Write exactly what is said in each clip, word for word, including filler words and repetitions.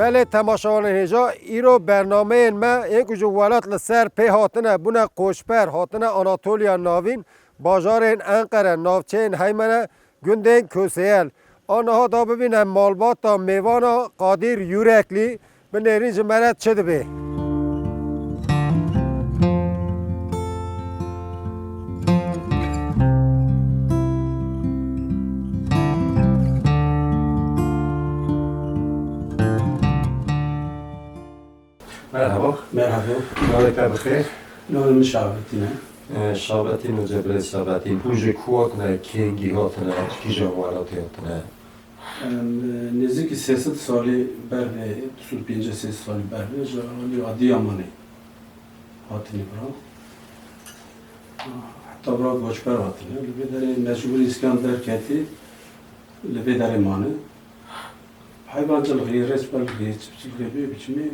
Belê temaşevanên hêja, îro bernameyên me yên ku ji welat li ser pê hatine, bûne koçber, hatine Anatoliya Navîn, bajarên Enqere, navçeyên Heymene, gundên Koseyel. A niha da bibîne malbata mêvana Qadîr Yürekli, binêrîn ji me re çi dibe. Merhaba. Merhaba. Navê te bi xêr? Navê min Şabetîn e. Ee, Şabetîn û Cebrêl Şabetîn. Hûn ji ku hatine, kengî hatine, ji kîjan welatê hatine? Em, e, nêzîkî sê sed salî ber vê, du sed û pêncî sê sed salî ber vê, ji alî Adiyamanê hatine bira. Heta bira goçber hatine. Li vê derê mecbûrî îskan derketî, li vê derê mane. Heyvancilixê, reçberlixê, çiftçilixê bê biçimê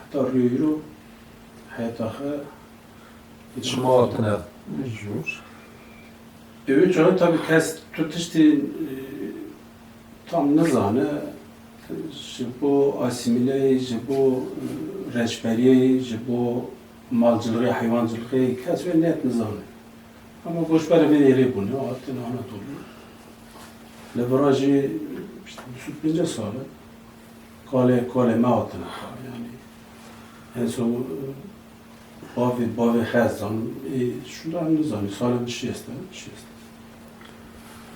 heta rûyê îro heyeta xwe Çima hatine jûr? Ê, wê çaxê tabii kes tu tiştî, e, tam nizane, ji bo asîmîleyê, ji bo, e, reçberiyê, ji bo malcilixê, heywancilixê kes wê net nizane. Ama goçberê vê êrê bûne, hatine Anatolî. Li vira jî işte du sed pêncî sal e. Kalê, kalê me hatine, yani. En son, e, Bavê, bavê Xezan, ê, şûna em nizanî, salê min şêst e, şêst.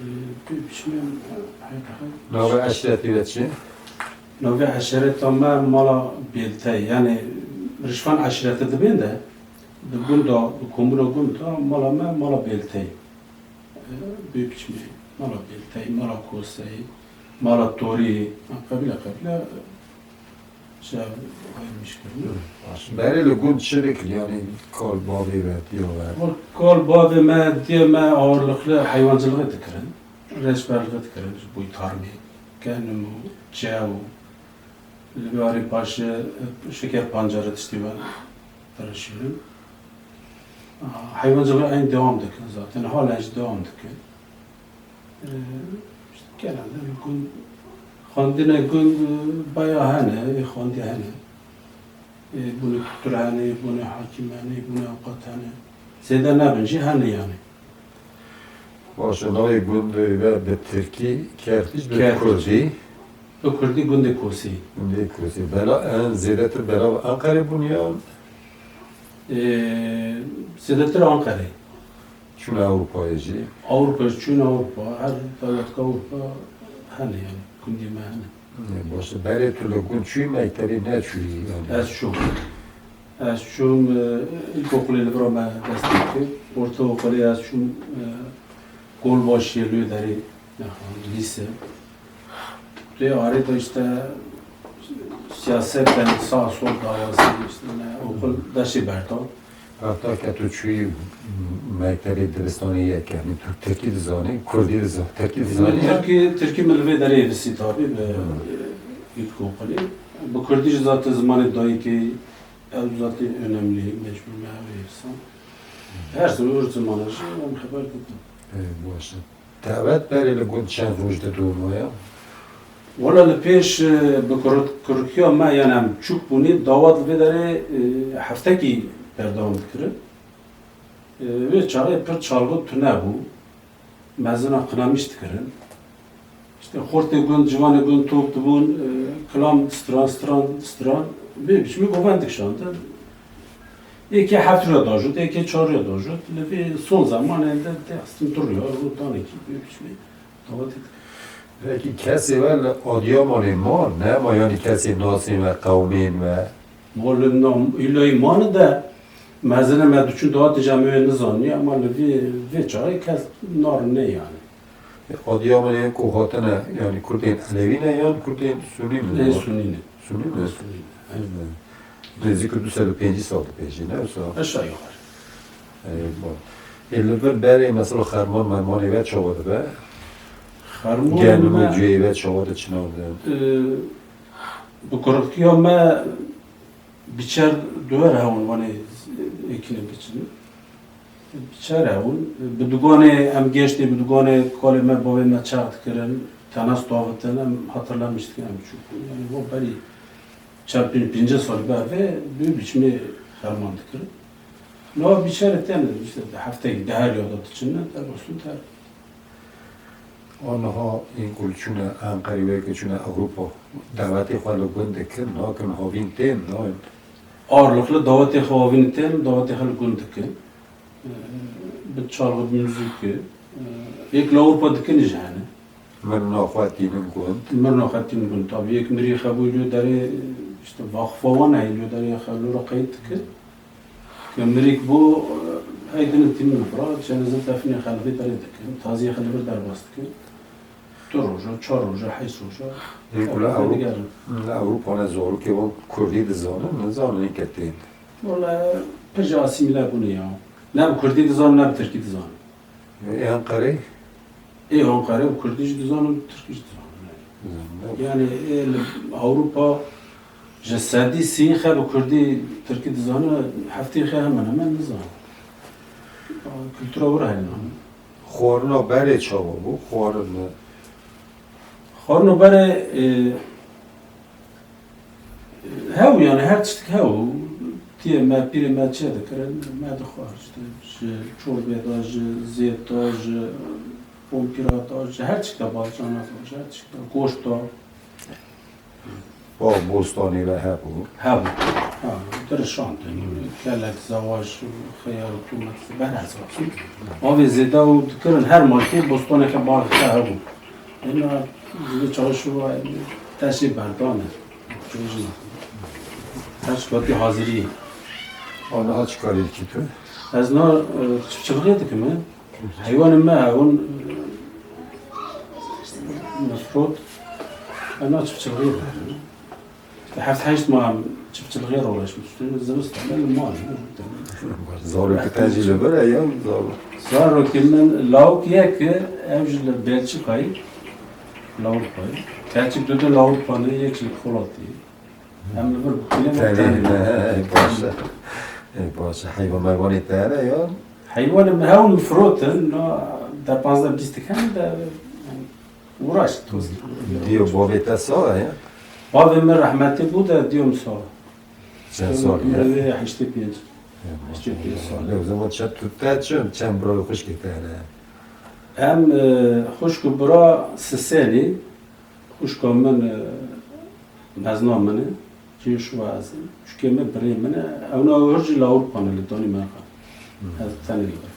Ê, pê biçimê em, e, heyta xwe Navê eşretî ve çi? Navê eşreta me mala Bêltey, yani Rişvan eşreti dibên de, di gunda, di komuna gund de, mala me mala Bêltey. E, pê biçimê, mala Bêltey, mala Kosey, mala Torî, qebîle, qebîle, Şev ayrılmış görünüyor. Baş. Berê li gund çi dikir, yani kal bavê ve, diya ve? Kal bavê me, diya me ağırlıklı hayvancılığı dikirin. Reçberliği dikirin, bu tarımı. Kendim o, çev o. Li bir arı başı, şeker pancarı tiştî me. Karışıyorum. Hayvancılığı aynı devam dikin zaten. Halen devam dikin. Ee, işte genelde gund, xwendine gund, e, baya hene, e, xwendî hene. E, bûne doktor hene, bûne hakim hene, bûne avukat hene. Zêde nebin jî hene yani. Baş e, navê gundê ve bi tirkî Kertiç, bi Kertiç. Kurdî? Bi kurdî gundê Kosî. Gundê Kosî. Bela, en zêdetir bela Enqerê bûn ya? Ee, zêdetir Enqerê. Çûn Ewropayê jî? Ewropa, çûn Ewropa, her dewletka Ewropa hene yani, gundê me hene. Ê, baş e, berê tu li gund çûyî, mektebê neçûyî yani? Ez çûm. Ez çûm, e, ilkokulê li vir me dest pê kir. Ortaokulê ez çûm, e, Golbaşiyê li wê derê, yani, lise. Tê arê de işte siyaset, yani sağ sol davası, işte, ne, okul deşê berdan. Heta ke tu çûyî mektebê dibistanê yek, yani tu tirkî dizanî, kurdî dizanî, tirkî dizanî? Tirkî, tirkî min li vê derê visî tabi bi, e, ilkokulê. Bi kurdî jî zaten zimanê dayikê, ew zaten önemli, mecbur me ev insan. Her zaman, her zaman jî em xeber didim. Ê, baş e. Dawet berê li gund çend roj didome ya? Wela li pêş, e, bi kurut-, kurutiya me, yani em çûk bûnî, dawet li vê derê, e, heftekî berdewam dikirin. E, wê çaxê pir çalgî tune bû. Mezina qinamîş dikirin. İşte xortê gund, ciwanê gund top dibûn, e, kilam distran, stran, distran. Vê biçimî govend dikişandin. Êkê heft rûya dajot, êkê çar rûya dajot. Li vê son zemanên de dê astin du rûya, rûdanekî vê biçimî dawetê dikir. Belkî kesê we li Adıyamanê ma, ne ma, yani kesê nasên we, qewmên we? Ma li nam îlayî mane de mezine me diçûn dawetê jî em wê nizanî, ama li vê, vê çaxê kes narin ne yani. Adıyamanê ku hatine, yani Kurdên Elewî ne yan Kurdên Sunî ne? Ê, Sunî ne. Sunî ne? Sunî ne, evet. Nêzîk du sed û pêncî sal dibêjî, ne wisa? Aşağı yukarı. Ê, bon. Ê, li vir berê mesela xerman mermanê ve çawa dibe? Xerman Genim û me cuyê ve çawa diçinandin? Ê, bi kurixtiya me Biçer duwer hewin wanê êkîne biçin. Biçer hewin. Bi duganê em geştê, bi duganê kalê me, bavê me çax dikirin, tenas davitin, em hatırlamış dikin, em çûk bûn. Yani, bu berî Çar pênc, pêncî salî ber vê bi biçimê ferman dikirin. Niha biçare tene, işte, hefteyek deh her ya da diçine, derbasûn ter. Aniha yên ku li çûne Enqerê wê ke çûne Ewropa, dawetê xwe li gund dikin, nakin havîn tên, nayên. Ağırlıklı dawetê xwe havîn tên, dawetê xwe li gund dikin. Ee, bi çalgı, bi müzik, ee, yek li Ewropa dikin jî hene. Mirna xwe tînin gund. Mirna xwe tînin gund. Tabii yek mirî xebû li derê, işte, vaxifa wan heye li derê xwe li ra qeyd dikin. Ke mirîk bû, hey dinin tînin xwe ra, cenaze tefinê xwe li vê derê dikin. Taziyê xwe li vir derbas dikin. Du roja, çar roja, heşt roja. Ê, ku li Ewropa, digerin. Li Ewropa ne zarokê wan kurdî dizanin, nizanin ke tên. Wala pir jî asîmîle bûne ya. Ne bi kurdî dizanin, ne bi tirkî dizanin. Ê Enqerê? Ê Enqerê bi kurdî jî dizanin, bi tirkî jî dizanin. Dizanin, ne? Yani, ê li Ewropa ji sedî sî xe bi kurdî, tirkî dizanin, heftê xe hemen hemen nizanin. Kultura wir heyna. Xwarina berê çawa bû? Xwarin. Xwarina berê, e, Hew, yani her tiştik hew. Tiyê me, pîrê me çê dikirin, me dixwar işte. Ji çorbê de, ji zêt de, ji pompîra de, ji her tiştik de, balçana de, ji her tiştik de, goşt de. Bav bostanê ve hebû. Hebû. Ha, dirişandin. Kelek, zewaş, xiyar, tomat, berhesab. Avê zêde û dikirin her malkê bostanê xwe, balê xwe hebû. Ena, li çarşuva teşê berdane. Her çi hatî hazirî. Aniha çi karî dikî tu? Ez na, e, çiftçiliğê dikim, e. Heywanê me hewin, e, mefrot. Ena çiftçiliğê dikim. Heft heşt mah em çiftçiliğê rolaşmıştı. Zivistan li mal. Zarokê te jî li vir e ya zarok? Zarokê min lawik ye ki ev ji li Belçikayê, li Ewropayê. Gerçi du de li Ewropa ne, yek ji Holandê. Em li vir bikîne. Tenê ne, ey baş e. Ey baş e. Heywan meywanê te hene ya? Heywanê me hewn firotin, no, de panzdeh bîst hene de, yani, uğraş, toz. Diyo bavê te sağ e ya? Bavê me rehmetê bû de diyo min sağ. Çend sal e? Umrê wê heştê pênc. Heştê pênc sal. Lê o zaman çend tu te çi, çend bira û xwişkê te hene? Em, e, xwişk û bira sisênî, xwişka min, e, mezna min e, cihê şû ez im. Çûkê min birê min e, ewna hûr jî li Ewropa ne, li Danîmarka. Hmm. Ez tenê li vir.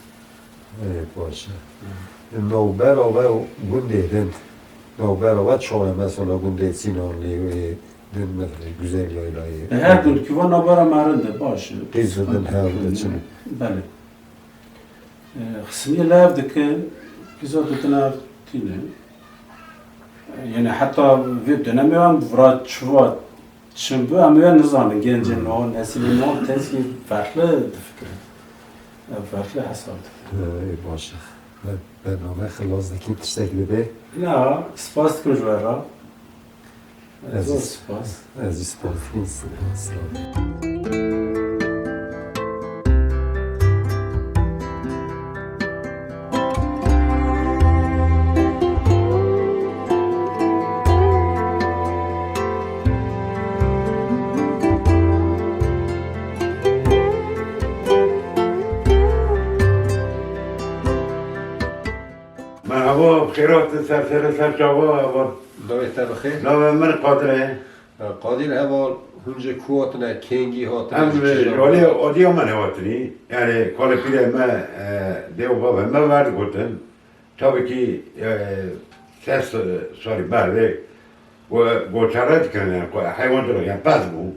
Ê, baş e. Hmm. Navbera we û gundê din. Navbera we çawa ye, mesela gundê Sînanlî wê din, mesela Güzel Yaylayê. E, her gund ki va navbera me rind e, baş e. Qîz din hev diçin. Belê. E, xismiyê li hev dikin, qîza didin hev tînin. E, yani heta vê dönemê em vira çiva çin bû, em ê nizanin, gencên no, nesilên no teskî ferqli difikirin. Em ferqli hesab dikin. Ê, baş e. Ber-, bername xilas dikî, tiştek dibe? Na, spas dikim ji we re. Ez Zor spas. Ez jî spas dikim. Spas. Merhaba, xêr hatin, ser serê ser çava, ava. Navê te bi xêr? Navê min Qadir e. Qadir heval, hûn ji ku hatine, kengî hatine, Em ji ji kîjan? Alê Adiyamanê hatinî. Yani, kalê pîrê me, e, dê û bavê me ver gotin. Tabii ki, e, ses, e, sorry, bervê. Go-, goçere dikirin, yani, ko-, heywancılık, yani, pez bû.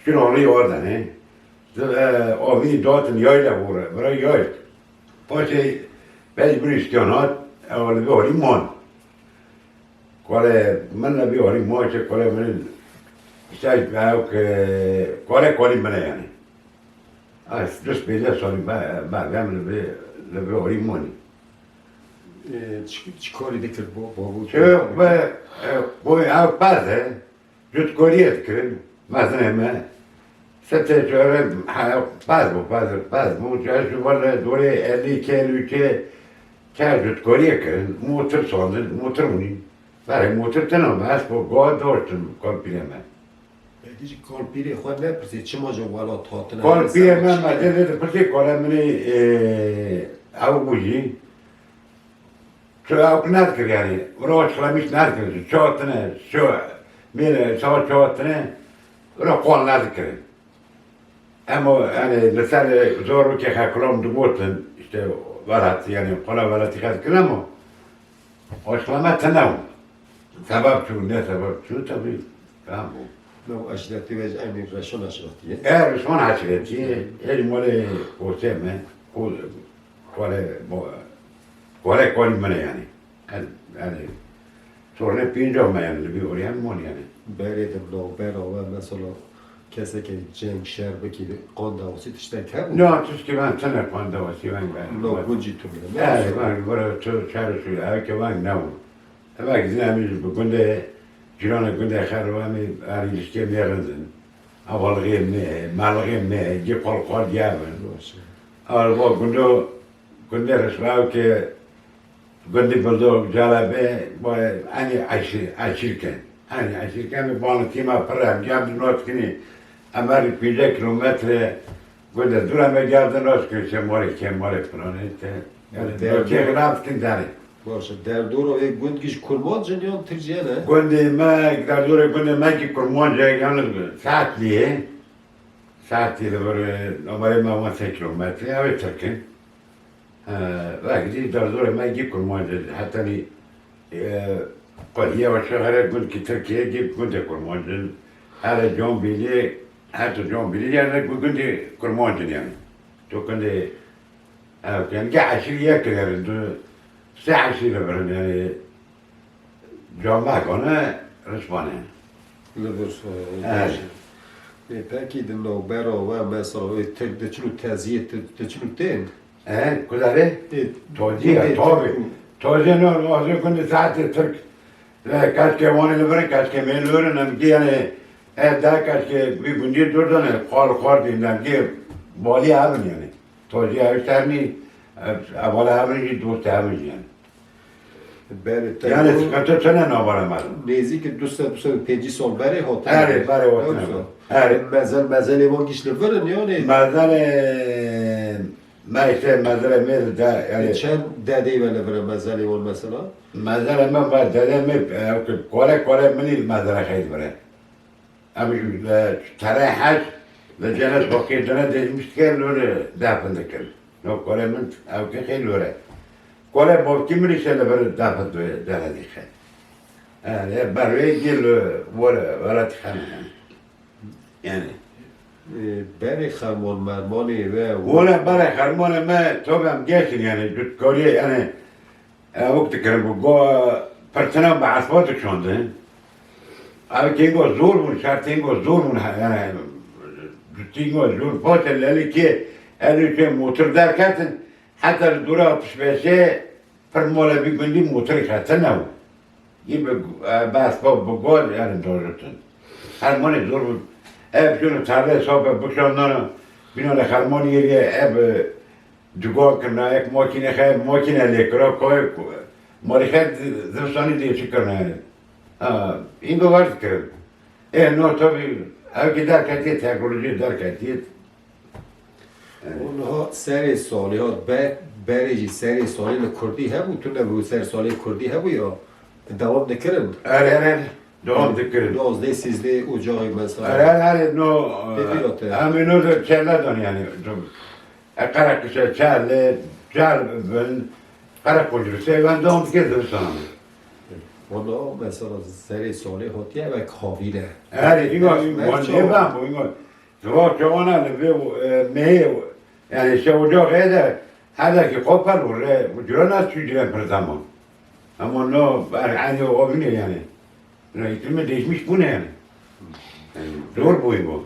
Şkil alî ordenê. Di, e, avî datin yayla bû re, bira yayl. Paşê pej birîştiyan hat, ew li vê alî man. Kale min li vê alî man, çe kale min, işte, ew ke, kale kalî min e yani. Ez dust pêncî salî be, be, bem li vê, li vê alî manî. Ê, çi, çi karî dikir bo, bo, bo? Çi, be, e, bo, ew pez e. Cotkoriyê dikirin, mezinê me. Sete çare, he, pez bû, pez, pez bû. Çare şu var, dorê elî, elî û çê, çar cotkoriyê kirin, motir sandin, motir bûnî. Berê motir tena me, ez bo, go doştim, kompîrê me. Belkî jî kalpîrê xwe nepirsê, çima ji welat hatine? Kalpîrê me, me dê dê pirsê kale min ê, ew bû jî. Tu ew nedikir yani. Wira çiqlemîş nedikir. Çi hatine, çi mêle, çawa çi hatine, wira qal nedikirin. Ema, yani, li ser zarokê xwe kilam digotin, işte, velat, yani, qala velatî xwe dikin ema, o çiqleme tine bû. Sebeb çû, ne sebeb çû, tabii, tamam bû. Nav eşretî ve em reşon eşretî ye. E, reşon eşretî ye. Êr malê kosê me, ko-, kole, bo-, kole kolî min e yani. Ez, yani, tornê pênca me yani, li vî orî em mon yani. Berê de navbera we mesela kesekê ceng şer bikî, qan dawasî tiştek hebû? Na, tişkî ben tine qan dawasî ben ben. No, gucî tu bile. Evet, ben, bura tu çare şu, ev ke ben ne bû. Eve gidin em ji bi gundê, cîranê gundê xer û em ê, em îlişkê me rind in. Hevalixê me, malixê me, cî qol qol diya bin. Baş e. Ev bo gundo, gundê Rişva ke gundê Bildo, Calabê, bo enî eşîr, eşîr ken. Enî eşîr ken, bi bana tîma pir em, cem di not kinî. Em her pênce kilometre gundê dûr em ê gel di not kinî, çe morê ke morê planê te. Yani, Derdor- notê xirab kin derê. Baş e. Derdora wê gund jî kurmanc in yan Tirkiye ne? Gundê me, derdorê gundê me jî kurmanc e, yani Saatliyê. Saatliyê li vir, e, amarê me wan sê kilometre, ew ê Tirk in. E, vekî derdorê me jî kurmanc e. Hetanî, e, qediye ve şehre gund ki Tirkiye jî gundê kurmanc in. Here Canbîlê, heta Canbîlê yani gu-, gundê kurmanc in yani. Tu gundê Ev kengê eşîr yek kirin, tu sê eşîr li vir in, yani Canbek ne, Rispan e. Li vir, e, Evet. Baş e. Ê, pekî di navbera we mesela wê Tirk diçin û teziyê di-, diçin û tên? E, kudarê? Ê, Tozî ya, gundê tabi. Tirk û Tozî ne, azê gundê saetê Tirk. Le, keşke wan li vir in, keşke me li vir in, em ki yani, e, da keşke bir gundê dur dane, xal xal din, em ki bali hev in yani. Tozî ew şer nî, ev, hevala hev in jî, dost hev in jî yani. Berê te Yani got, sıkıntı tune navara me. Nêzîkî du sed, du sed û pêncî sal berê hatine. Erê, berê hatine. Yoksa Erê. Mezel, mezelê wan gişt li vir in yani. Mezelê me işte, mezelê me de yani. E, çend dedê ve li vir in mezelê wan mesela? Mezelê me, me dedê me, e, kore, kore min î mezelê xeyl vir e. Em ji, e, tere heş li cennet xwe kê dine dêjmiş dikin, li wir defin dikin. No kole min ew kê xêl were. Kole bavkî min îşe li vir defin dere dîxe. Yani, ber wê gel, e, were, were dixen. Yani. E, berê xermon mermonê ve Were berê xermonê me, tabi em geş in yani, cutkariyê yani, E, wek dikirin, bi go pirtina bi espa dikişandin. Ev kêngo zor bûn, şer têngo zor bûn, he, yani, têngo zor, paşê lelî kê, ez ê kê motor derketin, heta li dora piştbeşê pir mala vî gundî motorê ketin ew. Yê bi, e, bi espa, bi go, yani, dojtin. Hermanê zor bûn. Ev şûn tarlê sobe bikişandana, bîna li Hermanê yê, ev, e, Cuga kirina, yek makîne xe, makîne lê kira, kayê ku, marî xe di-, zivistanî dê çi kirina yani. Ha, îngo wer dikirin. Ê, no tabi, ev ki derketiye, teknolojî derketiye. Yani. Û niha serê salî hat, be-, berê jî serê salî li kurdî hebû, tune bû serê salî kurdî hebû ya? Dewam dikirin. Erê, erê, dewam dikirin. Duwazdeh, sîzdeh ocaxê mesela. Erê, erê, erê, no, Pêdî e, hate. Em ê no de çelle dan yani. E, qere kişe çelle, çel bin, qere kuncurse, ben dewam dikirin zivistan. Wala mesela serê salê hatiye ve kavîle. Erê, ima, Mer-, ima, merço. Ne ben bu, ima. Ziva çawana li vê, e, mehê, yani şev ocaxê de, herdekî qopel û re, û cira nas çû cire pir zaman. Ama no, ber, yani o bine yani. No, îklîmê değişmiş bûne yani. Yani, zor bûyî bû.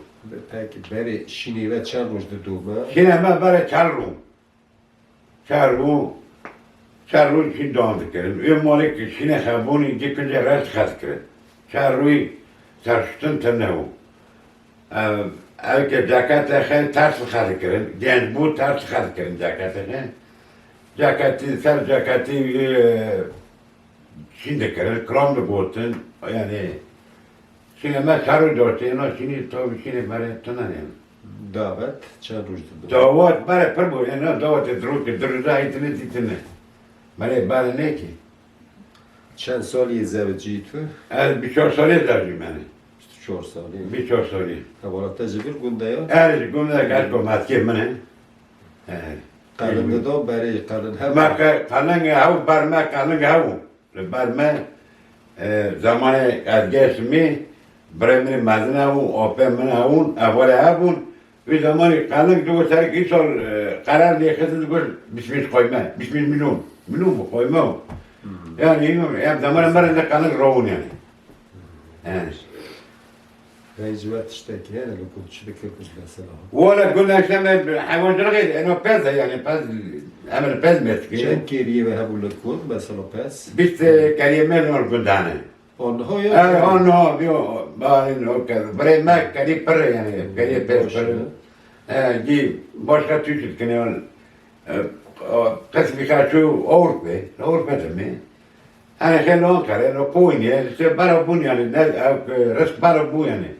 Peki, berê şînê ve çend roj dido me? Şînê me berê çar rû. Çar rû, çar rû şîn dewam dikirin. Ê malê ki şînê xebûnî, cê kincê reş xedikirin. Çar rûyî serşutin tune bû. Ev, ev ke cekete xe ters xedikirin. Genç bû ters xedikirin cekete xe. Ceketî ser ceketî, e, Çîn dikirin, kiram digotin, yani, Şînê me şer û dostê, êna şînê to bişînê berê tune ne. Davet çend roj dibe? Davet berê pir bû, êna davetê di rokê di roja heytine dîtine. Berê berê nekê. Çend salî yê zewicî tu? Ez bîst û çar salî zewicî me ne. Bîst û çar salî. Bîst û çar salî. Hevala te ji vir gund e ya? Ez ji gund e, ez kometkê min e. He. Qelin dido berê, qelin hev. Me qe-, qelin hev, ber me qelin hev. Li ber me, e, zemanê ez geşimî, birê min ê mezin hebûn, apê min hebûn, hevalê hebûn. Wî zemanî qelin digot, serek îsal, e, qerar lê xistin digot, bîst milyon qoyme, bîst milyon. Milyon bû, qoyme bû. Hmm. Yani, em zemanê me re ne qelin rawûn yani. Yani. Rey ji we tiştekî hene, li gund çi dikir ku mesela? Wala gund eşte me heywancılık ê, eno pez e yani, pez, em li pez me dikir. Çend kêriyê we hebû li gund, mesela pez? Bîst, e, kêriyê me li gund hene. Onho ya? E, onho, yo, bari no ke, birê me kerî pir e yani, kerî pez pir e. Baş e. E, cî başka tişt dikine, e, o, qismî xwe çû Ewropê, Ewropê de me. Hani xêl Ankara'ya, no Konya'ya, işte bara bun yani, ne, e, risk bara bun yani.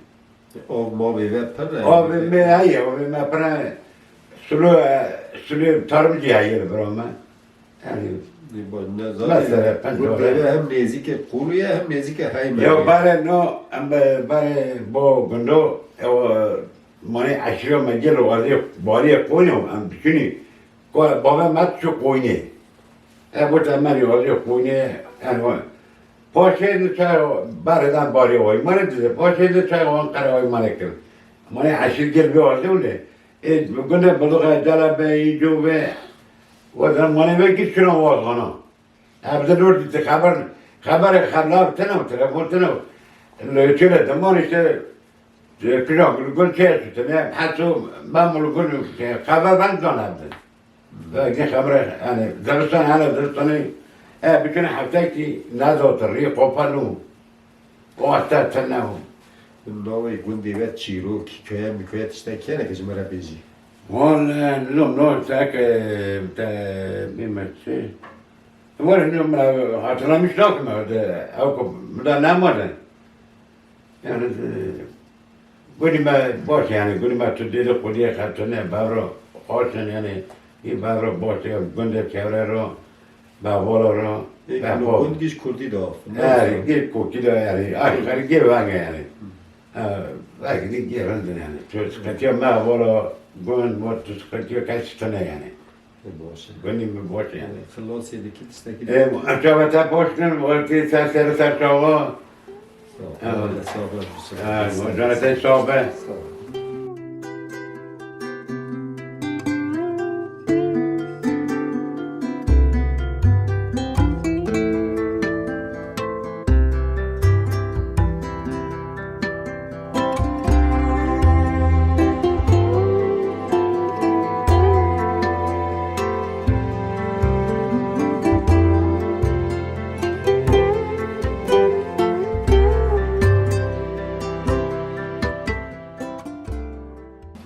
Av mavê ve pir e. Avê me heye, avê me pir e. Sulu, e, sulu tarımcı heye li bira me. Yani, mesela, pence gundê ve hem nêzîkê qûlî ye, hem nêzîkê heyme ye. Ya bare no, em be, bare bo gundo, ew, e, manê eşîra me gelo, wazê bariyê Konya, em biçûnî, ko bavê me çû Konyê. E, bo te me wazê Konyê, yani, o, paşê ne çay, bare dan bariyê oy, mane dize, paşê ne çay, wan qere oy mane kir. Mane eşîr gel bi wazê wile. E, gune Biluxe, Celabe, Îco ve, we zemanê ve gît şiran wazana. Ev de lor dîti xeber, xeberê xebla tine û telefon tine û. Lê çile deman işte, e, kira gul, gul çe tine, heso, ben bunu gul, e, xeber ben zan ev de. Ve gî xeber, yani, zivistan hele zivistanê, e, bütün heftekî ne zaten rî qopa nû. O heta te ne o. Navê gundê ve çîrok, köye mikoye tiştek hene ki ji me re bêjî. Wan, e, no, no, te ke, te, bîme çi? Were, no, me hatırlamış nakim, de, ew ku, mi da ne mane. Yani, e, gundî me baş, yani, gundî me tu dêde xwediyê xetine, bevro xweş in, yani, î bevro baş e, gundê çevre ro, Bevolo ro, ê, bevolo. Gund giş kurdî de af. Erê, gê kokî de, erê, ay, erê, gê venge, yani. Ha, belki de gê rindin, yani. Tu sıkıntıya me, volo, gund, vot, tu sıkıntıya kaç tane, yani. E, baş e. Gundî mi baş, yani. E, xilasê dikî, tiştekî. E, çava te baş kin, vot, ser, ser, ser, çava. Sağ ol. Evet. Sağ ol. Evet, sağ ol. Sağ ol.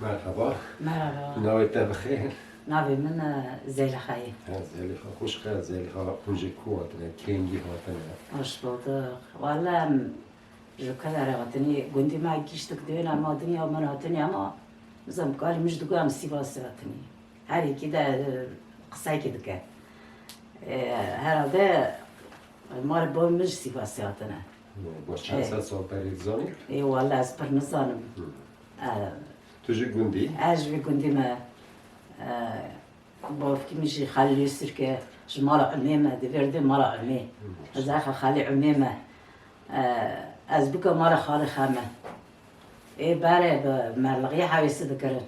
Merhaba. Merhaba. Navê te bi xêr? Navê min, e, Zelîxa ye. Ha, Zelîxa, xweş e, Zelîxa, hûn ji ku hatine, kengî hatine? Hoş bulduk. Wala em ji Kelerê hatinî, gundî me giştik duyên em hatinî, ya min hatinî ama, nizam, kalî min ji digo em Sîvasê hatinî. Her yekî de, e, qiseyekî dike. E, herhalde, e, ma re bo min ji Sîvasê hatine. Bo çend sed sal berê dizanî? Ê, wala ez pir nizanim. Hı. E, tu ji gundî? Ez ji vî gundî me. E, bavkî min jî Xelîlê Sirke, ji mala Umê me, di vêrdê mala Umê. Hı. Ez axa Xelî Umê me. E, ez bûka mala xalê xe me. Ê berê bi merliqiyê hewêsî dikirin.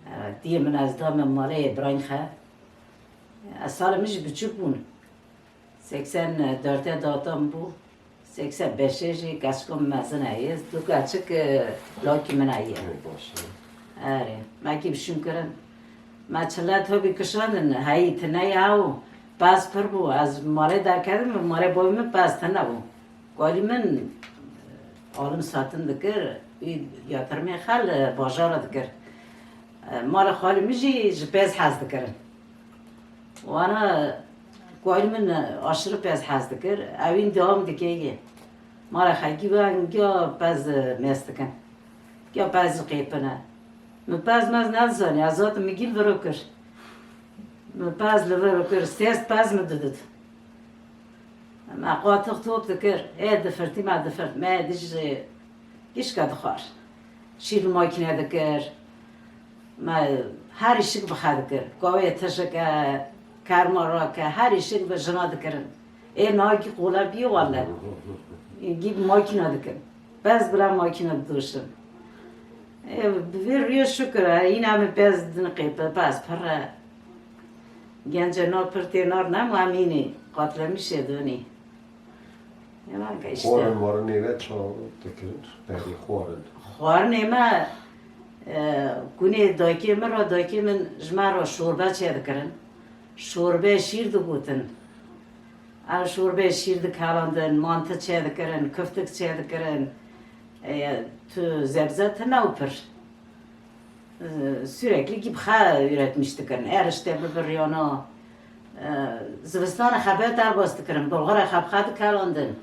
E, diyê min ez da min malê birayên xe. Ez salê min jî biçûk bûn. Seksen dörtê data min bû. Seksen beşê jî keçika min mezin heye. Du keçik, e, lakî min heye. Ê, baş e. Erê. Me kî bi şûn kirin. Me çile topî kişandin. Heyî tine ya û pez pir bû. Ez malê derketim, malê boyê min pez tine bû. Kalî min, e, alim satin dikir, wî yatırmê xel, e, bajara dikir. E, mala xalî min jî ji pez hez dikirin. Wana kalî min, e, aşırı pez hez dikir, ewîn devam dike yê. Mala xelkî ve giya pez, e, mez dikin. Giya pez jî qêpin e. Min pez mez nedizanî, ez hatim min gî li vir kir. Min pez li vir kir, sêst pez min didid. Me qatix top dikir, ê difirtî me difirt, me dij gişka dixwar. Şîr li makîne dikir, me her îşik bi xe dikir. Kawê tişik e, kerma rake, her îşik bi jina dikirin. Ê niha gî qole bîyo wele. Gî bi makîna dikin. Pez bila makîna didoşin. Ê, bi vê rûyê şikir e, îna min pez din qêpe, pez pir e. Gence na pir tê nar nem û em hînî qatlemîşê donî. Ê, weke işte. Xwarin marinê ve çawa dikirin? Berî xwarin. Xwarinê me, e, gunê dayikê min re, dayikê min ji me re şorbe çêdikirin. Şorbe şîr digotin. Ew şorbe şîr dikelandin, mantı çêdikirin, kiftik çêdikirin. E, tu zebze tine û pir. E, sürekli gî bi xe üretmiş dikirin. Erişte bibiriyana. E, zivistanê xebe derbas dikirin. Bulxurê xwe bi xe dikelandin.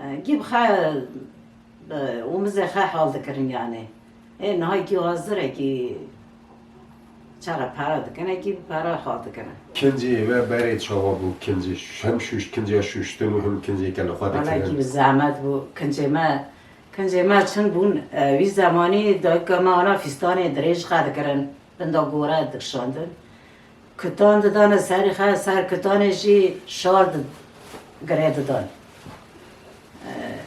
E, gî bi xe, e, omizê xe hal dikirin yani. Ê niha gî hazir e gî çaxa para dikin, e gî para hal dikin. Kincê ve berê çawa bû? Kincê hem şûş, kincê şûştin û hem kincê ke li xwe dikirin. Wala gî bi zehmet bû. Kincê me, kincê me çin bûn. E, wî zemanî dayika me ana fîstanê dirêj xe dikirin. Binda gore dikişandin. Kutan didane serî xe, ser kutanê jî şar di-, girê didan.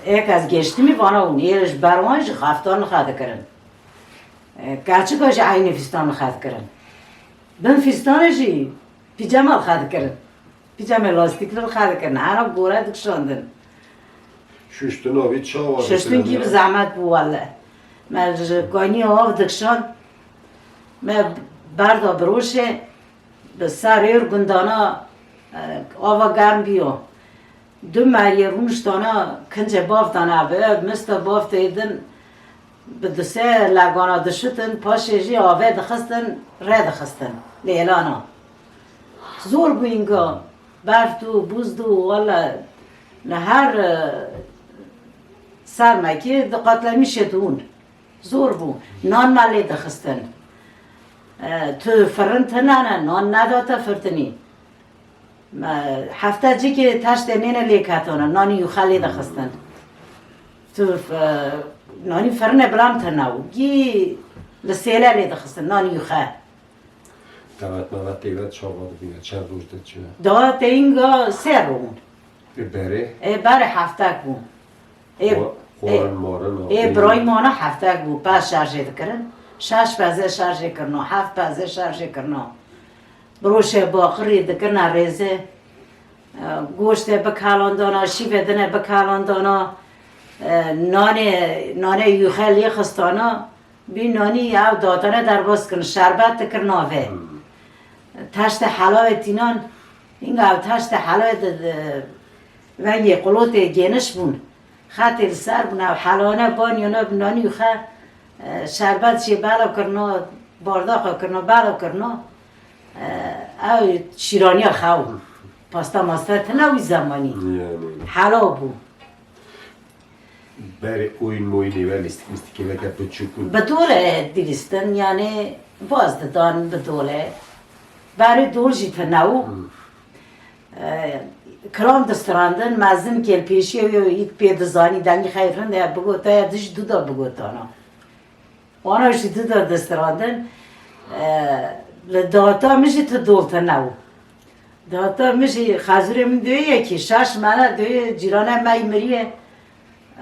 Ê, yek ez gêştimî vana hûn, ê ji ber wan jî xeftan li xe dikirin. Ê, keçika jî eynî fîstan li xe dikirin. Bin fîstanê jî pîcema li xe dikirin. Pîcemê lastîk li xe dikirin. Hera gore dikişandin. Şuştina wî çawa Şuştin dikirin kî ya? Bi zehmet bû wele. Me ji kanî av dikişand, me berda biroşê, bi ser êr gundana, e, ava germ biyo. Du meriyê rûniştana kincê bavdan abi, mista bav têdin, bi du sê legana dişitin, paşê jî avê dixistin, rê dixistin, lêlana. Zor bû înga, berf dû, bûz dû, wele li her, e, sermekê di qatlemîşê dûn. Zor bû. Nan me lê dixistin. E, tu firin tine ne, nan neda te firtinî. Me hefte cikê teştê nêne lê ketana, nanî yuxe lê dixistin. Tu, e, nanî firine bilam tine û gî li sêle lê dixistin, nanî yuxe. Dawet mavet tê ve çawa dibîne, çend roj diçine? Dawetê înga sê rûn. Ê berê? Ê berê heftek bû. Ê, Xwa-, ê, xwarin marin û ê bîn. Birayî mana heftek bû. Pez şerjê dikirin. Şeş pezê şerjê kirino, heft pezê şerjê kirino. Biroşê baqirî dikirine rêzê. E, goştê bikalandana, şîvê dine bikalandana. E, nanê, nanê yuxe lê xistana. Bî nanî ew datane derbas kirin, şerbet dikir navê. Hmm. Teştê helawê tînan, hînga ew teştê helawê di, di, vengê qulotê gêniş bûn. Xetê li ser bûn, ew helane baniyana bi nanî û xe, e, şerbet jê belav kirina, bardaxa kirina, belav kirina. E, ew şîraniya xew. Pasta masta tine wî zemanî. Yani. Helaw bû. Berê oyun moyunê ve lîstik mîstikê veke biçûk û Bi dol e dilîstin, yani baz didan bi dol e. Berê dol jî tine û, Hmm. e, kilam distrandin, mezin kêl pêşiyê wê û ît pê dizanî dengî xeyr rind e, bigota ya dij duda bigotana. Wana jî dida distrandin, e, li data min jî tu dol tine û. Data min jî xezûrê min doyê yekî, şaş mene doyê cîrane me yî miriye.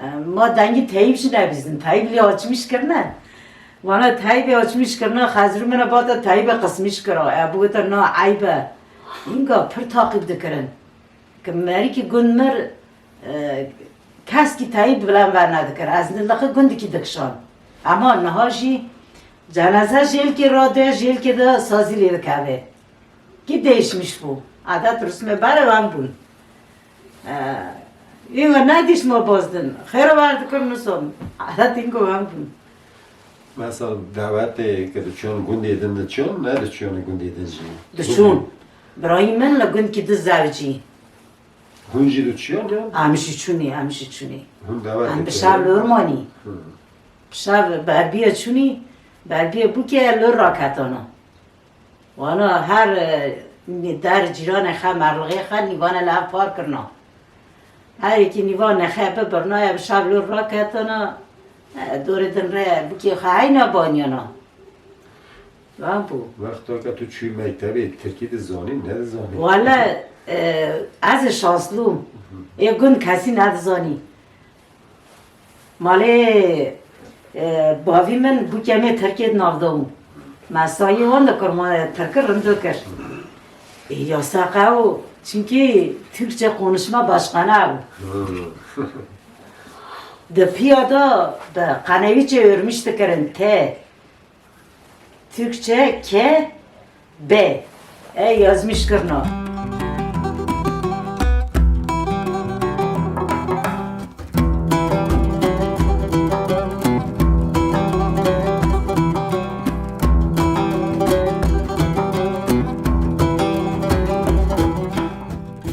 E, ma dengî teyîb jî nebîzin, teyîb lê açmîş kirine. Wana teyîbê açmîş kirine, xezûrê min e bata teyîbê qismîş kira. E, bigota na eyb e. Înga pir taqîb dikirin. Ki merikî gund mir, e, keskî teyîb bilen ver nedikir. Ez li xwe gundikî dikişan. Ema niha jî ceneze jêlkê rade, jêlkê de sazî lê dikeve. Kî değişmiş bû. Adet rûsmê berê wan bûn. E, înga nedîş ma bozdin. Xêr wer dikir nisom. Adet înga wan bûn. Mesela dawetê ke diçûn gundê din diçûn, ne diçûn gundê din jî? Diçûn. Birayî min li gundkî di zewicî. Hûn jî diçiyan ya? Em jî çûnî, em jî çûnî. Hûn dewetê Em bi şev lor manî. Hı. Bi şev berbiyê çûnî, berbiyê bûkê lor raketana. Wana her, e, der cîranê xe, merlixê xe nîvane li hev par kirina. Her yekî nîva nexe bibirnaye, bi şev lor raketana, e, dorê din re bûkê xe heyna baniyana. Wan bû. Wexta ke tu çûyî mektebê, tirkî dizanî, nedizanî? Wele, e, ez ê şanslu im. Ê gund kesî nedizanî. Malê, e, bavî min bûkê me tirkê di nav de bû. Me sayê wan dikir, ma tirkî rind dikir. E, yasaqa o, çünkü Türkçe konuşma başkana bû. Di piya de, bi qenewîçê örmîş dikirin, te. Türkçe K B. E, yazmış kirna.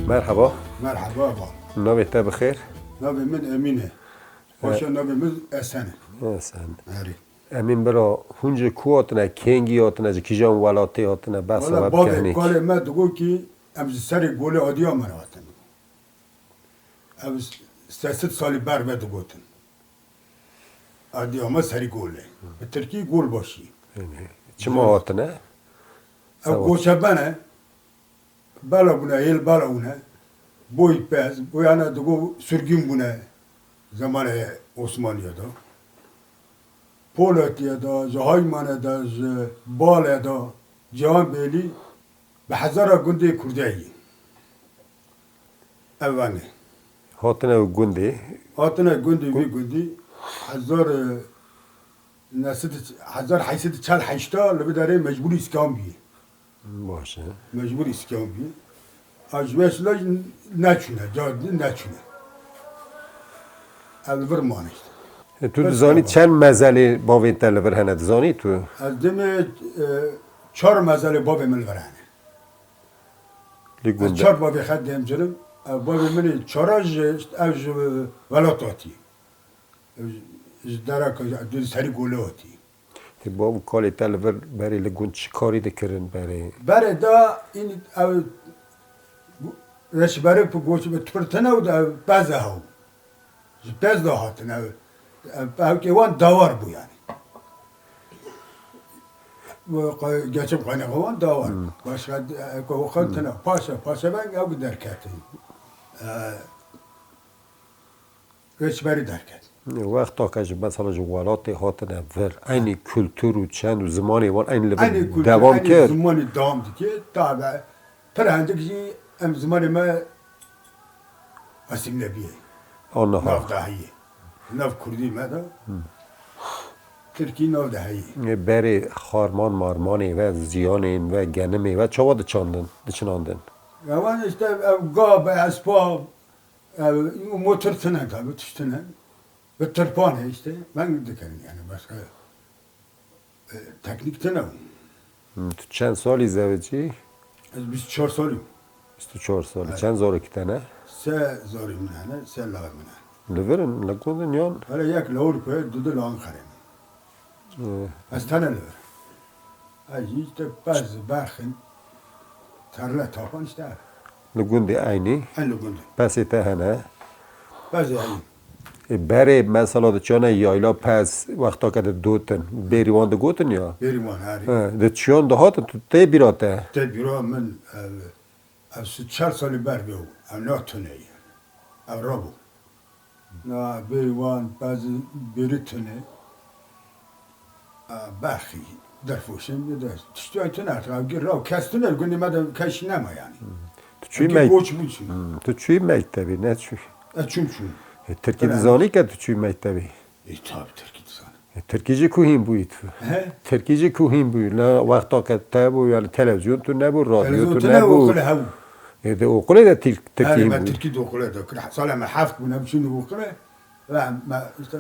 Merhaba. Merhaba, baba. Navê te bi xêr? Navê min Emîn e. Paşa navê min Esen e. Esen. Erê. Emîn bira, hûn ji ku hatine, kêngî hatine, ji kîjan welatê hatine, behsa Wala we bavê bikevnî. Kalê me digot ki em ji serê golê Adiyaman hatin. Ev sesed salî ber me digotin. Adiyaman serî golê. Bi tirkî Gölbaşı. Çima hatine? Ev Sewat. Goçeben e. Bela bûne, hêl bela bûne. Boy pez, boyana digo sürgün bûne zemanê Osmaniye de. Poletiye de, ji Haymane de, ji Bale de, Cihan Bêlî bi hezara gundê Kurdê yî. Ev vengê. Hatine gundê. Hatine gundê vî gundî hezar, e, nesed, hezar heyşsed çel heşta li vê derê mecbûrî îskan bûye. Baş e. Mecbûr îskan bû. A ji wê şila jî neçûne, ca din neçûne. Ev li vir mane işte. E, tu Bes dizanî ev. Çend mezelê bavên te li vir hene, dizanî tu? Ez demê, e, çar mezelê bavê min li vir hene. Li Ez gund e. Çar bavê xet dêm cirim. Ev bavê min ê çara ji, işte, ev ji welat hatî. Ev ji, ji dera ku, ji serî gole hatî. Tê bav û kalê te li vir berê li gund çi karî dikirin berê? Berê da în ev reşberê bi goç bi pirtine û de pez e hew. Ji pez de hatine ev. Ev hewkê wan dawar bû yani. Bu qe-, geçim kaynağı wan dawar. Hmm. Başka, e, ko xwe Hmm. tine paşa, paşa ben ew derketin. E, Reçberî derket. Wexta ke ji mesela ji welatê hatine vir, eynî kultur û çend û zimanê wan eynî li vir Eynî kultur, devam eynî kir. Zimanî devam dike. Tabe pir hindik jî em zimanê me asîmle bîye. Aniha. Nav dahiyê. Nav kurdî me de. Hı. Tirkî nav dahiyê. Ê berê xarman marmanê ve, ziyanên ve, genimê ve çawa diçandin, diçinandin? Ewan işte ev ga be espa Ev, motor tine tabi, tişt tine. Bi tirpan e işte. Ben dikerim yani başka, e, teknik tine. Hmm, tu çend salî zewicî? Ez bîst û çar salî. Bîst û çar salî. Evet. Çend zarokî te ne? Se zarî min hene, se lawê min hene. Li vir in, li gund in yan? Hele yek li Ewropa, du de li Ankara'yê. Ee. Ez tene li vir. Ez jî işte pez, berxin, terle tapan işte ev. Li gundê eynî. En li gundê. Pesê te hene. Pez eynî. E, berê mesela diçiyane yayla pez, wexta ke didotin, bêrî wan digotin ya? Bêrî wan, herî. He, diçiyan dihatin, tu tê bîra te? Tê bîra min, ev, Ev si çar salî ber bû, ev na tune ye. Ev rabû. Na bêrî wan, bazı bêrî tune. A, berxî, derfoşin, ne de, tiştî ay tune artık, ev gir raw, kes tune, gundê me de keş nema yani. Hmm. Tu çûyî Ev gir mek-, goç bû çû. Hmm. Tu çûyî mektebê, ne çûyî? E, çûm, çûm. E, Tirkî Öyle. Dizanî ke tu çûyî mektebê? E, tabi Tirkî dizanî. E, Tirkî jî ku hîn bûyî tu? He? Tirkî jî ku hîn bûyî? Li wexta ke te bû, yani televizyon tu nebû, radyo Televizyon tu tu ne nebû. Okulê hew. E, de okulê de til-, Tirkî Herê hîn me bûyî. Tirkî de okulê de kir. Salê me heft bûne, biçûn okulê. Ve me işte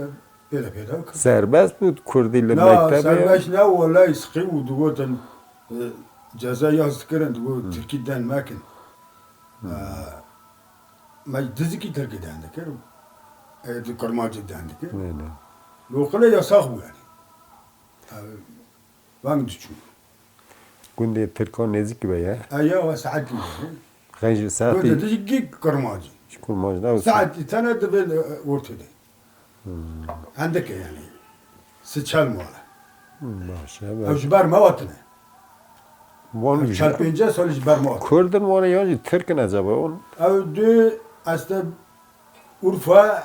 pêde pêde kir. Serbest bû, Kurdî li Na, mektebê? Serbest ne, welay siqî û digotin, e, ceza yaz dikirin, digot, Hmm. Tirkî den mekin. Hmm. E, me dizikî tirkî deng dikir. E, di kurmancî deng dikir. Ne, ne. Loqile yasax bû yani. Ev, vang diçû. Gundê Tirkan nêzîk be ye. E, ya, we saetî ye. Xenjî saetî. Gundê dizikî kurmancî. Ji kurmancî ne. Saetî tene divê, e, ortê de. Hmm. Endike yani. Siçel mala. Hmm, baş e. Ev ji ber me hatine. Wan ev çel pênceh salî ji ber me hatine. Kurd in wan e yan jî Tirk in ecaba wan? Ev du este Urfa,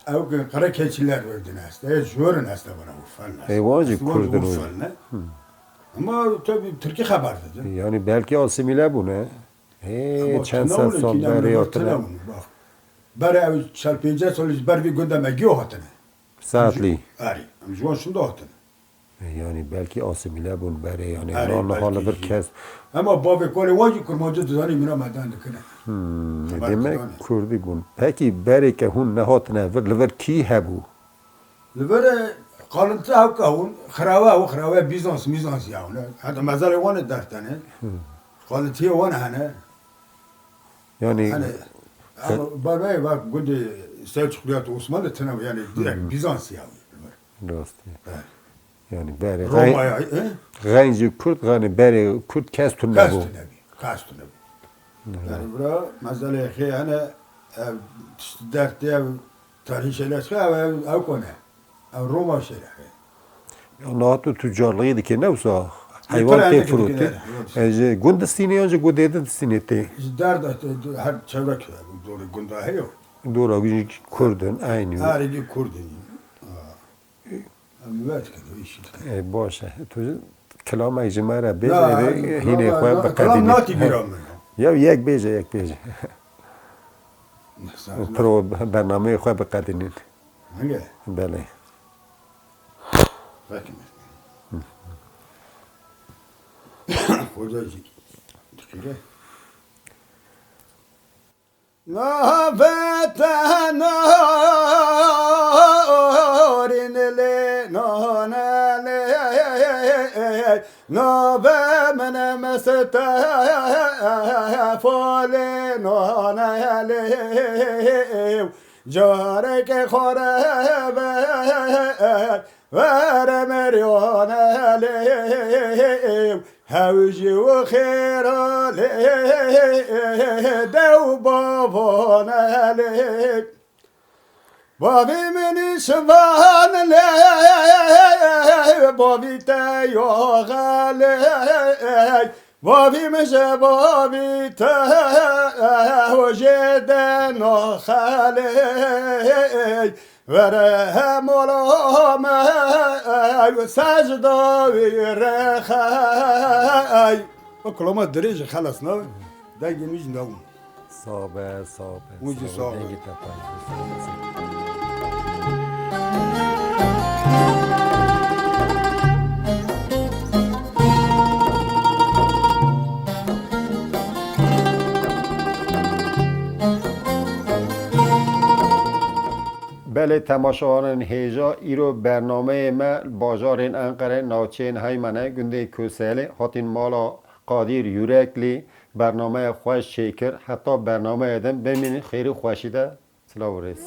ew ki qere keçiler verdin este. Ê jor in este bana Urfa ne. Ê wan jî Kurd in Urfa ne. Hmm. Ama tabii Tirkî xeber didin. Yani belkî asimîle bûne. Hê, çend sed sal berê hatine. Bak. Berê ew çel pênceh salî ji ber vî gunda me giyo hatine. Saetlî. Erê, em ji wan şinda hatine. E, yani belkî asimîle bûn berê, yani. Erê, niha li vir kes. Ama bavê kolê wan jî kurmancî dizanî, mina me dan dikine. Hmm, demek kurdî bûn. Pekî berê ke hûn nehatine vir, li vir kî hebû? Li vir, e, qalintiya hewka hûn, xirawe ew, xirawe Bîzans, Mîzans ya hûn. Heta mezelê wan e dertene. Hmm. Qalintiyê wan hene. Yani, hene, ama bavê bak gundê Selçuklu ya Osmanlı tine, yani direkt Bîzans ya hûn. Rast e. Evet. Yani berê Romaya, e? Xencî Kurd, yani berê Kurd kes tune bû. Kes tune bî, kes tune bî. Yani bura mezelê xê hene, ev tişt dertê ev tarîh şeyler çıkıyor, ev, ev, ev kone. Ev Roma şeyler. Ya nahat û tucarlığî dike ne wisa? Heywan tê firûtê. E, ji gund distînê yan ji gundê din distînê tê? Ji der de, her çevre köy, doğru gunda heye. Dora Kurd in, aynı. Her iki Kurd in. Ha. Em wê dikevin, îşî dikevin. Ê, baş e. Tu kilamek ji me re bêje, hînê xwe biqedînî. Kilam natî bîra min. Ya yek bêje, yek bêje. Pro bernameyê xwe biqedînin. Hangi? Belê. Peki. Xoca jî dikire. Navê te narîn lê nane lê, navê min Mistefa lê nane lê. Careke xwe re ver, Were meriyane lê, hewjî û xêra lê, dew bavane lê. Bavî min şivan lê, bavî te yoxe lê, bavî min ji bavî te hojê de naxe lê. Were mola me, secda wî rexey. O kuloma dirêj xelas na. Dengê min jî newm. Sağ be, sağ be. Hûn jî sağ be. Dengê te taş be. Belê temaşevanên hêja, îro bernameyê me li bajarên Enqerê, navçeyên Heymene, gundê Koselê, hatîn mala Qadîr Yürekli, bernameya xweş çêkir. Heta bernameya din bimînin xêr û xweşî de. Silav û rêz.